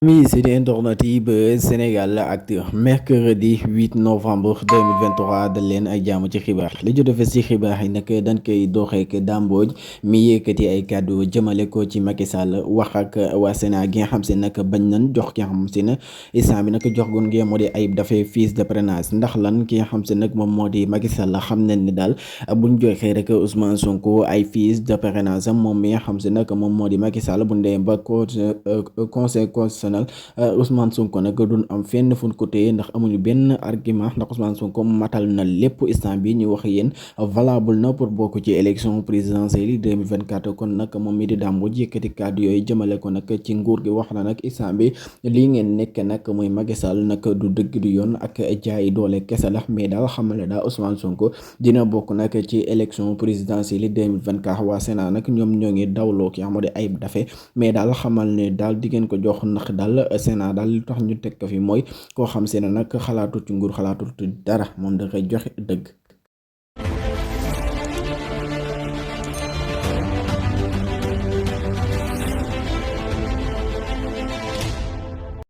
Oui, c'est internet yi ba Sénégal Actu mercredi 8 novembre 2023 dal leen ay jàmm ci xibaar li jot a fës ci xibaar yi nag dañ koy doxeek Dame Mbodj mi yëkkati ay kàddu jëmale ko ci Macky Sall wax ak waa Sénat gi nga xam si nag bañ nañ jox ki nga xam si ne instant bi nag jox gun ngeen moo di Ayib Daffé fiche de parrainage ndax lan ki nga xam si nag moom moo di Macky Sall xam nañ ni daal buñ joxee rek Ousmane Sonko ay fiche de parrainage am moom mi nga xam si nag moom moo di Macky Sall bu ndee ba conseil constitutionnel Ousmane Sonko nag duñ am fenn fu ñu ko téye ndax amuñu benn argument ndax Ousmane Sonko matal na lépp instant bi ñu wax yéen valable na pour bokk ci élection présidentielle yi 2024 kon nag moom mi di Dame Mbodj yëkkati kàddu yooyu jëmale ko nag ci nguur gi wax na nag instant bi lii ngeen nekk nag muy Macky Sall nag du dëgg du yoon ak jaay doole kese la mais daal xamal ne daal Ousmane Sonko dina bokk nag ci élection présidentielle yi 2024 waa Sénat nag ñoom ñoo ngi dawloo ki xam ne Ayib Daffé mais daal xamal ne daal di ngeen ko jox ndax daal Sénat daal li tax ñu teg ko fi mooy koo xam se ne nag xalaatu ci nguur xalaatu dara moom da koy joxe dëgg.